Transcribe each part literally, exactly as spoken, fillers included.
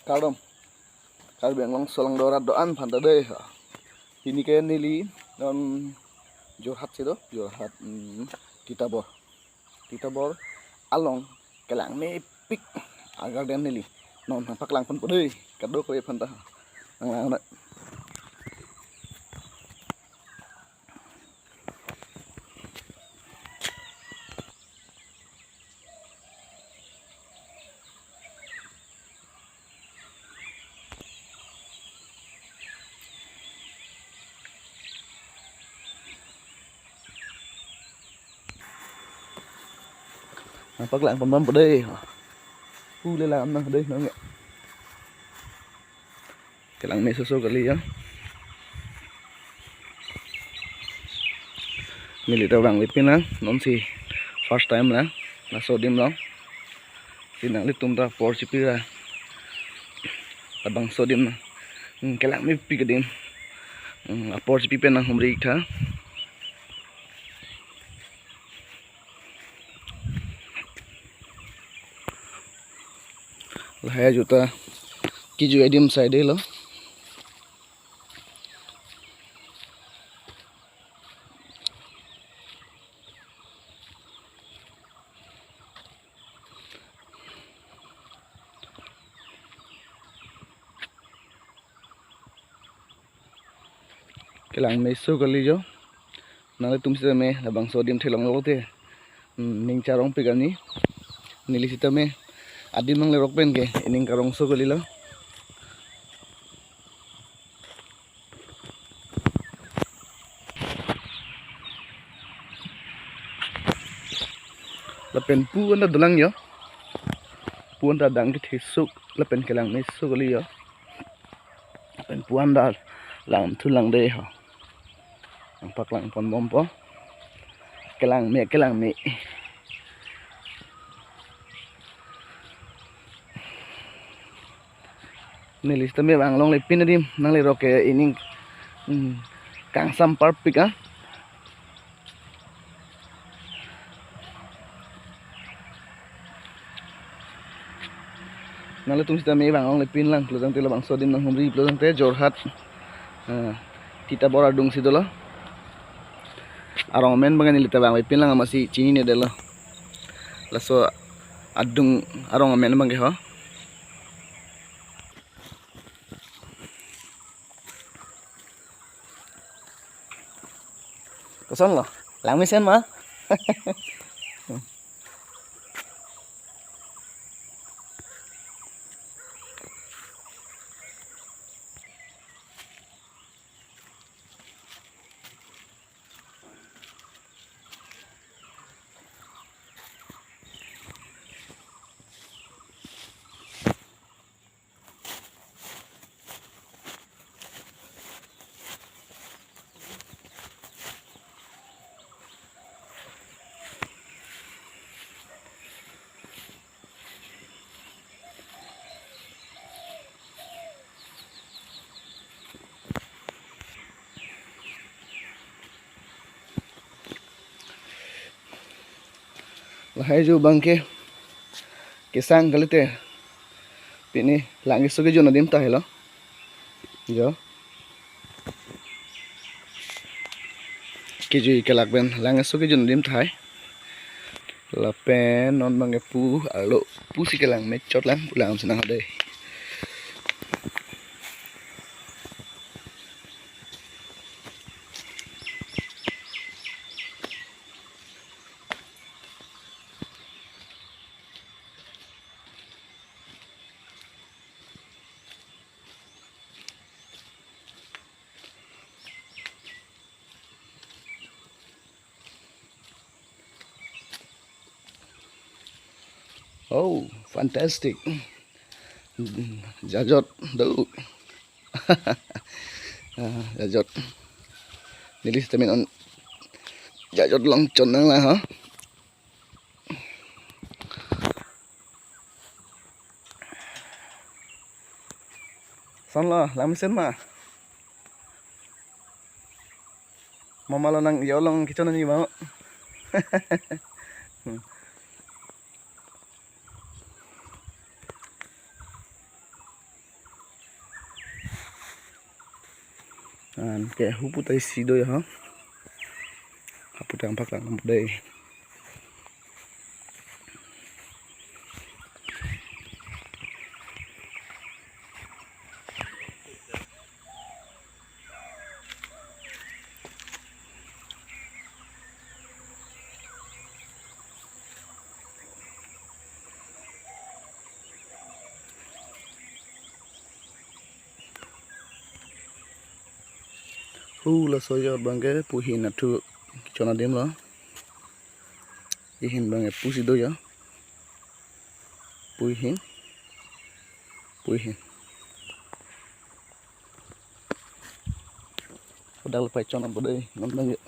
Kardom. Karbi Anglong solangdo arat do-an aphanta dei ha. Pini ke neli non Jorhat si do, Jorhat, hmm, Titabo. Titabo along kelang mepik a-garden neli non nangpaklang ponpo dei, kadokave aphanta. Nanglang. Nangpaklang ponbompo dei. Pu le lang nang dei nang ya. Kelang me soso kali ya. Neli ta vangvepin lang, non si first time lang, laso adim along. Si nanglitum ta apor chipi ra labangso adim na. Hmm, kelang mepik adim. Hmm, apor chipi pen nanghumri tha. Lahai ajo ta kejui adim sai dei lo. Kelang me soso kali jo. Nanglitum sitame labangso adim theklonglo te, hmm, ning charongpik ani. Neli sitame adim nanglerok pen ke ining karongso kalilo. Lapen pu anta dolang jo. Pu anta dang kethesuk lapen kelang me soso kali jo. Lapen pu anta lamthu lang dei ho. Nangpaklang ponbompo. Kelang me, kelang me. Neli sitame vang longlepin adim, nanglerok ke ining, hmm, kangsam parpik ah. Nanglitum sitame vang longlepin lang, pulo tangte labangso adim nanghumri, pulo tangte Jorhat, ah, Titabo adung si dolo. Arong amen abang neli ta vangvepin lang amatsi chinine detlo. Laso adung arong amen abang ke ho. Kosonlo? Lang mesen ma? Lahai ajo abang ke kesang kalite. Pini lang keso kejun adim tahai lo. Jo. Kejui kelak pen lang keso kejun adim tahai. Lapen non abang ke pu arlo pusi kelang mechot lang, pu lang si nang dei. Oh, fantastic. Jajot do. Ah, jajot. Neli sitame non jajot along chon nang lang ha. Sonlo, lang mesen ma? Mama lo nang yo along kechon ani bang. An ke hupu ta isi do ya ha. Hapu ta nangpaklang nang dei. Hu laso ajat abang ke puhin athu kechon adim lo. Ihin abang ke pusi do ya. Puhin. Puhin. Padahal pai chon abang dei, non abang ke.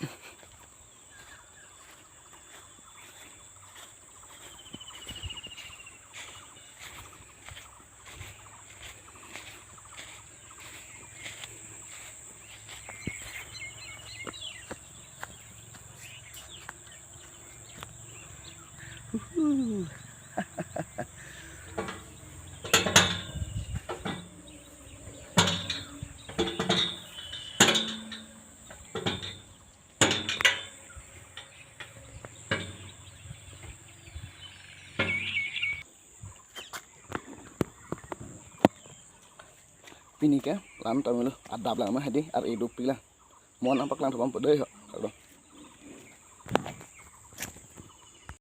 Pini ke lan ta melo adap lang ma hadi ar edu pila. Mo nangpaklang thapon po dei ho. Kalo.